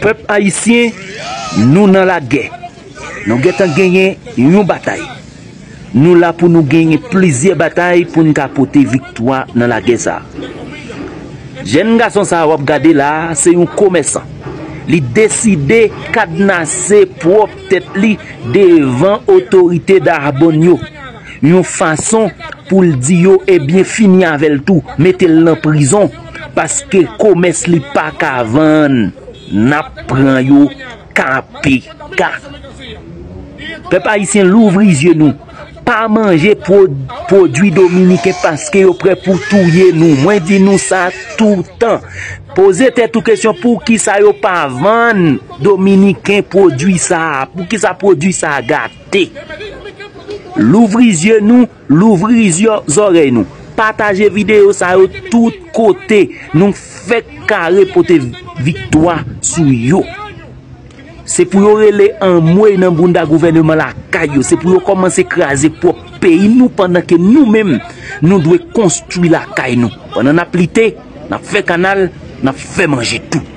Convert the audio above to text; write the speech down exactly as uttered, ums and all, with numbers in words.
Pèp ayisyen, nou nan lagè. Nou gentan genyen yon batay. Nou la pou nou genyen plizyè batay pou n ka pote viktwa nan lagè sa a. Jèn gason sa a w ap gade la a, se yon komèsan. Li deside kadnase pwòp tèt li devan otorite Darbonn yo, yon fason pou l di yo, ebyen, fini avè l tou, mete l nan prizon, paske komès li pa ka vann. N ap pran yo K P K. Pèp ayisyen, louvri zye nou. Pa manje pwo-, pwodui dominiken paske yo prè pou touye nou. Mwen di nou sa toutan. Poze tèt ou kesyon, poukisa yo pa vann dominiken pwodui sa a? Poukisa pwodui sa a gate? Louvri zye nou, louvri zye, zòrèy nou. Pataje videyo sa yo tout kote. Nou fèk kare pote viktwa sou yo. Se pou yo rele anmwey nan bounda gouvèneman lakay yo. Se pou yo kòmanse kraze pwòp peyi nou pandan ke nou menm, nou dwe konstwi lakay nou. Pandan n ap lite, n ap fè kanal, n ap fè manje tou.